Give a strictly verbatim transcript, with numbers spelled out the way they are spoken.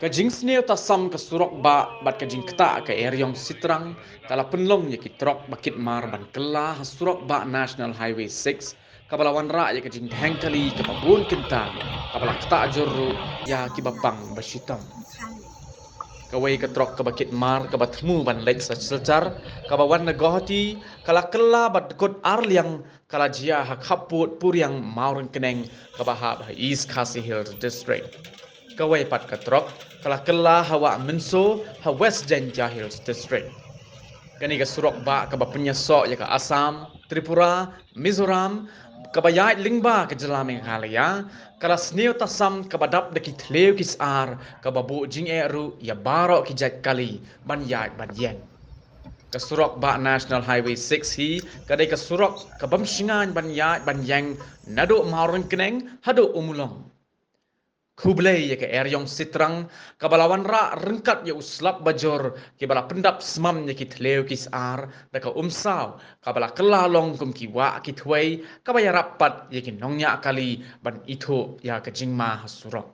Ka jingsniew tasam ka surok bah bad ka jingktah ka eriong sitrang ka la pynlong ïa ki trok ba kit mar ban kylla ha surok bah National Highway six, kaba la wanrah ïa ka jingdheng kali kaba bun kynta, kaba la ktah jur ruh ïa kiba pang ba shitom. Kawei ka trok kaba kit mar kaba thmu ban leit sha Silchar, kaba wan na Guwahati, ka la kylla bad kut ar liang, ka la jia ha khappud Puriang Mawryngkneng, kaba hap ha East Khasi Hills District. Kawei pat ka trok ka la kylla ha Wah Mynso ha West Jaiñtia Hills District. Kane ka surok bah kaba pynïasoh ïa ka Assam, Tripura, Mizoram, kaba ïaid lyngba ka jylla Meghalaya, ka la sniew tasam kaba dap da ki thliew ki sar, kaba buh jingeh ruh ïa baroh ki jait kali ban ïaid ban ïeng. Ka surok bah National Highway six hi ka dei ka surok ka bym shngaiñ ban ïaid ban ïeng naduh Mawryngkneng haduh Ummulong. Khublei ïa ka eriong sitrang kaba la wanrah ryngkat ïa u slap bajur, kiba la pyndap smam ïa ki thliew ki sar da ka umsaw, kaba la kylla long kum ki wah ki thwei, kaba ïarap pat ïa ki nongñiah kali ban ithuh ïa ka jingma ha surok.